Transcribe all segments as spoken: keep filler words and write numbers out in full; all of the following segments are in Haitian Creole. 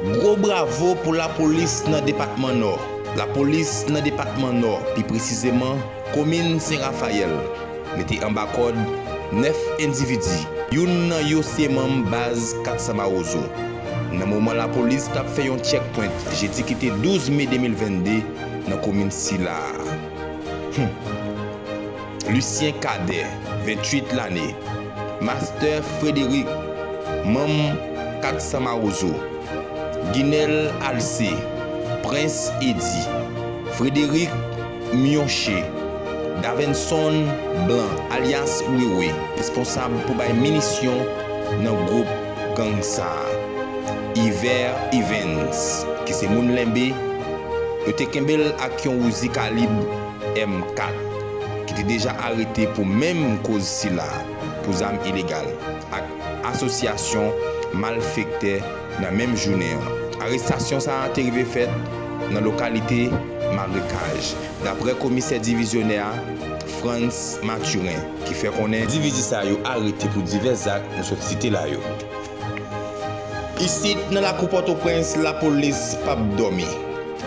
Gwo bravo pou lapolis nan depatman Nò. Lapolis nan depatman Nò, pi presizeman komin Sen Rafayèl, mete anba kòd nèf endividi. Youn nan yo se manm baz kat san Mawozo. Nan moman lapolis t ap fè yon checkpoint jedi ki te douz me de mil venn de nan komin sila a. Hmm. Lucien Cadet, venntuit lane. Master Frédéric, manm kat san Mawozo. Guinel Alcé, Prince Eddy. Frédéric Mionché. Davenson Blanc, alyas Wewe, responsab pou bay minisyon nan gwoup gang sa a. Yver Evans, ki se moun Lenbe, yo te kenbe l ak yon Uzi kalib M kat, ki te deja arete pou menm koz sila, pou zam ilegal, ak asosyasyon malfektè nan menm jounen an. Arestasyon sa a te rive fèt nan lokalite Marekaj, daprè komisè divizyonè a, Frantz Mathurin, ki fè konnen endividi sa yo arete pou divès zak nou sot site la yo. Isit, nan lakou Pòtoprens, lapolis p ap dòmi.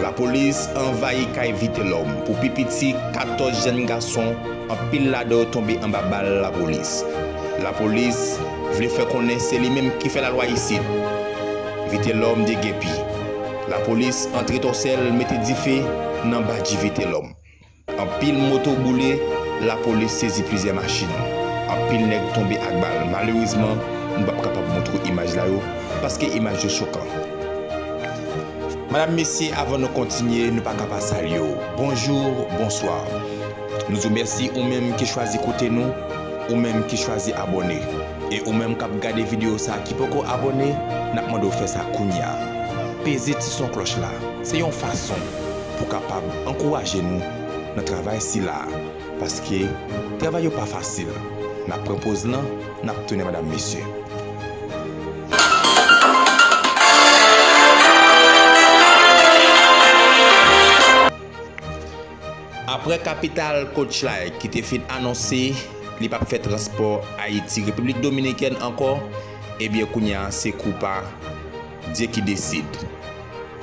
Lapolis anvayi kay Vitelhomme pou pi piti katòz jèn gason, anpil ladan yo tonbe anba bal lapolis. Lapolis vle fè konnen se li menm ki fè lalwa isit. Vitelhomme degèpi. Lapolis antre tòsèl mete dife nan badji Vitelhomme. Anpil moto boule, lapolis sezi plizyè machin. Anpil nèg tonbe ak bal. Malerezman, nou p ap kapab montre w imaj la yo, paske imaj yo chokan. Madam, mesye, avan nou kontinye, nou pa ka pa salye w. Bonjou, bonswa. Nou di w mèsi ou menm ki chwazi koute nou, ou menm ki chwazi abòne. E ou menm k ap gade videyo sa a ki poko abòne, n ap mande w fè sa kounye a. Peze ti son klòch la. Se yon fason pou w kapab ankouraje nou nan travay sila a, paske travay yo pa fasil. N ap pran poz lan, n ap tounen, madam, mesye. Aprè kapital Coach Light ki te fin anonse li p ap fè transpò Ayiti Repiblik Dominikèn ankò, ebyen kounye a se kou pa Dye ki desid.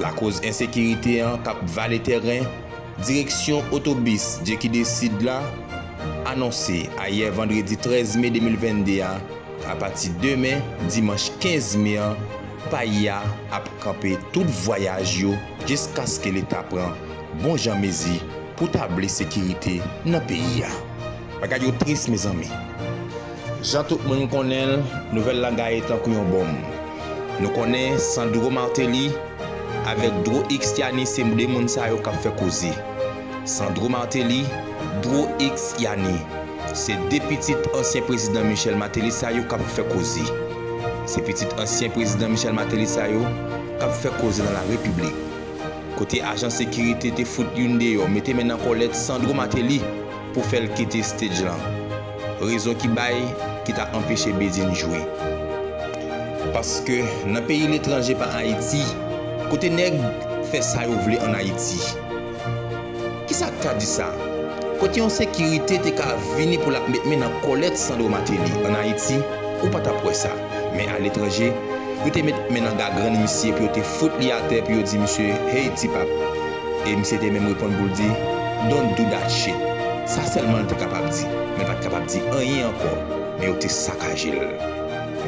Lakoz ensekirite an k ap vale tèren, direksyon otobis Dye ki desid la anonse ayè vandredi trèz me de mil venn de a, apati demen, dimanch kenz me an, payi a ap kanpe tout vwayaj yo jiskaske Leta pran bon jan mezi pou tabli sekirite nan peyi a. Bagay yo tris, mezanmi. Jan tout moun konnen l, nouvèl la gaye tankou yon bonm. Nou konnen Sandro Martelly avèk Dro X Yani se de moun sa yo k ap fè koze. Sandro Martelly, Dro X Yani, se de pitit ansyen prezidan Michel Martelly sa yo k ap fè koze. Se pitit ansyen prezidan Michel Martelly sa yo k ap fè koze nan larepiblik. Kote ajan sekirite te fout youn deyò, mete men nan kòlèt Sandro Martelly pou fè l kite stage lan. Rezon ki bay ki ta anpeche Bedjine jwe. Paske nan peyi letranje pa Ayiti, kote nèg fè sa yo vle ann Ayiti. Kisa k ka di sa? Kote yon sekirite te ka vini pou l ap met men nan kòlèt Sandro Martelly ann Ayiti, ou pa t ap wè sa. Men aletranje, yo te met men nan gagrann misye pou yo te fout li atè pou yo di misye, "Hey, ti pap." E misye te menm reponn pou l di, "Don't do that shit." Sa sèlman l te kapab di, men l pa t kapab di anyen ankò, men yo te sakaje l.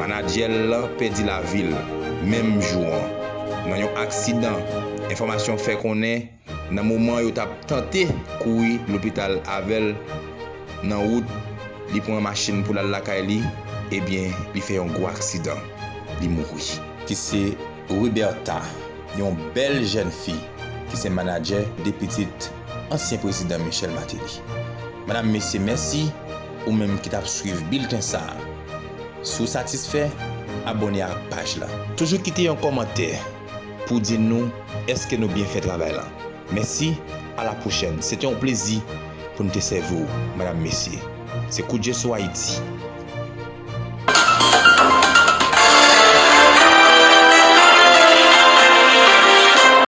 Manadjè l lan pèdi lavi l menm jou an. Nan yon aksidan, enfòmasyon fè konnen, nan moman yo t ap tante kouri lopital avè l, nan wout, li pran machin pou l al lakay li, ebyen, li fè yon gwo aksidan. Li mouri. Ki se Roberta, yon bèl jèn fi, ki se manadjè de pitit ansyen prezidan Michel Martelly. Madam, mesye, mèsi, ou menm ki t ap swiv bilten sa a. Si w satisfè, abòne ak paj la. Toujou kite yon kòmantè pou di nou èske nou byen fè travay la. Mèsi, a la pwochèn. Se te yon plezi pou n te sèvi w, madam, mesye. Se Kout Je sou Ayiti.